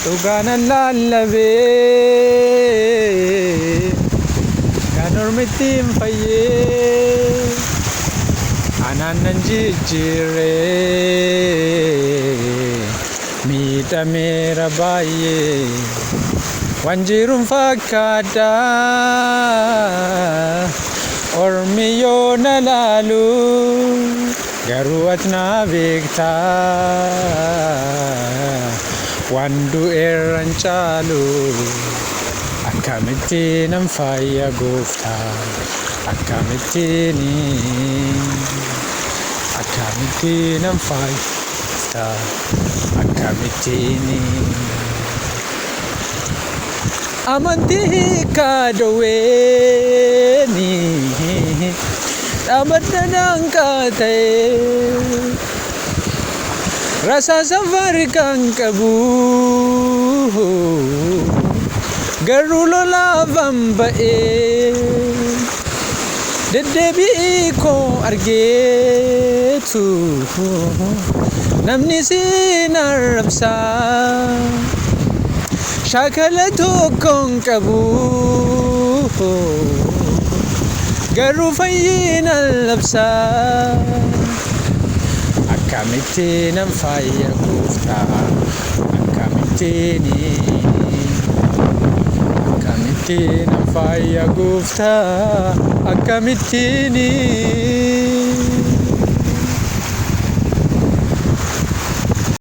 Dhugaan lallabee kan ormitti hin fayyee anaan nan jijjiirree miidhameera baay'ee waan jiruun fakkaadha ormi yoo na laalu garuu ati na beektaa waan du'eerran caalu akkamitti nan faayya gooftaa akkamittiin akkamitti nan faayya gooftaa akkamittiin amantii hiikaa dhoweeni dhaabadha daanqaa ta'e rasaasa farqaan qabu garuu lolaafan ba'ee deddeebi'ii koo argeetu namni siin arrabsaa shaakala tokkoon qabu garuu fayyina labsaa akkamitti nan faayya gooftaa akkamittiin akkamittiin nan faayya gooftaa akkamittiin.